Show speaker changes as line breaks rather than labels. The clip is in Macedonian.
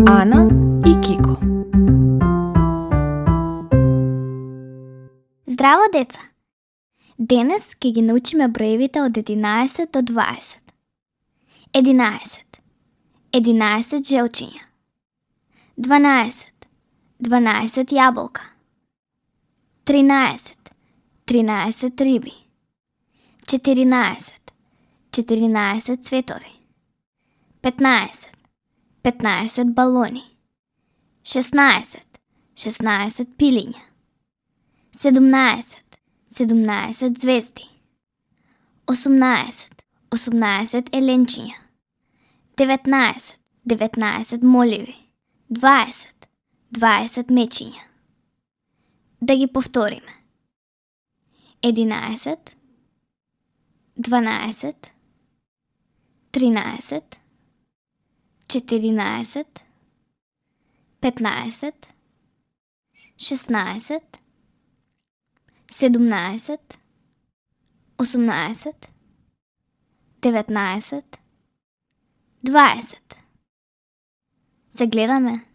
Ана и Кико.
Здраво, деца! Денес ќе ги научиме броевите од 11 до 20. 11. 11 желчиња. 12. 12 јаболка. 13. 13 риби. 14. 14 цветови. 15. 15 балони. 16. 16 пилиња. 17. 17 звезди. 18. 18 еленчиња. 19. 19 моливи. 20. 20 мечиња. Да ги повториме. 11. 12. 13. 14. 15. 16. 17. 18. 19. 20. Се гледаме.